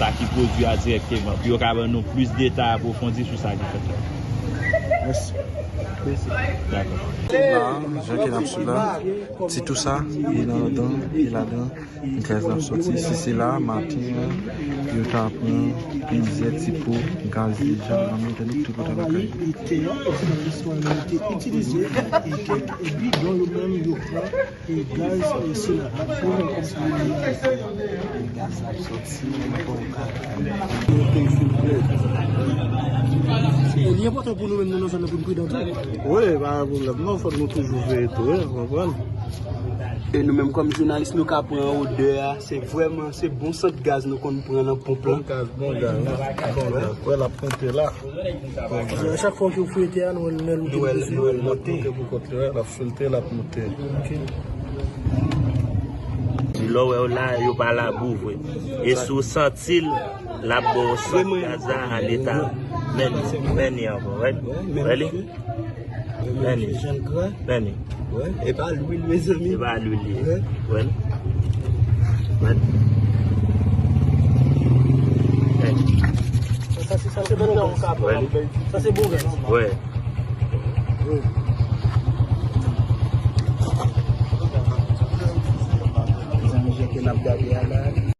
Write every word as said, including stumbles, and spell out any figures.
Sa ki pwodui a dirèkteman, pou yo ka ban nou plis detay apwofondi sou sa ki fèt la. Mèsi. Dakò. La, jan ke n ap swiv la, ti tou sa, li nan ladan, li ladan, gaz la ap sòti. Si se la, maten an, yo ta pran plizyè ti po gaz deja, nan men tande tout kote lakay. Epi, bidon yo menm, yo pran. E gaz, e se la. Gaz la ap sòti, men pa yon ka. Li enpòtan pou nou menm, nou nan zòn nan, pou nou pridan tou. Wi, pa gen pwoblèm non, fòk nou toujou veye tou, wi, w konprann? E nou menm kòm jounalis, nou ka pran odè a, se vrèman, se bon sant gaz nou konn pran nan ponp lan. Bon gaz, bon gaz, bon gaz. Wè, l ap monte la. Chak fwa ke w fouye tè a, nou wè l, nou wè l monte. Monte pou kont li, wè, l ap filte, l ap monte. Ok. Di lè w wè yo la, yo pa labou vre. E si w santi l, l ap ba w sant gaz la an eta. Men li, men li ankò, wè. Wè li? Men li. Men li. Wè, e pa lwil, mezanmi. E pa lwil li ye. Wè. Wè. Wè. Sa se, sa se bon gaz. Wè. Sa se bon gaz. Wè.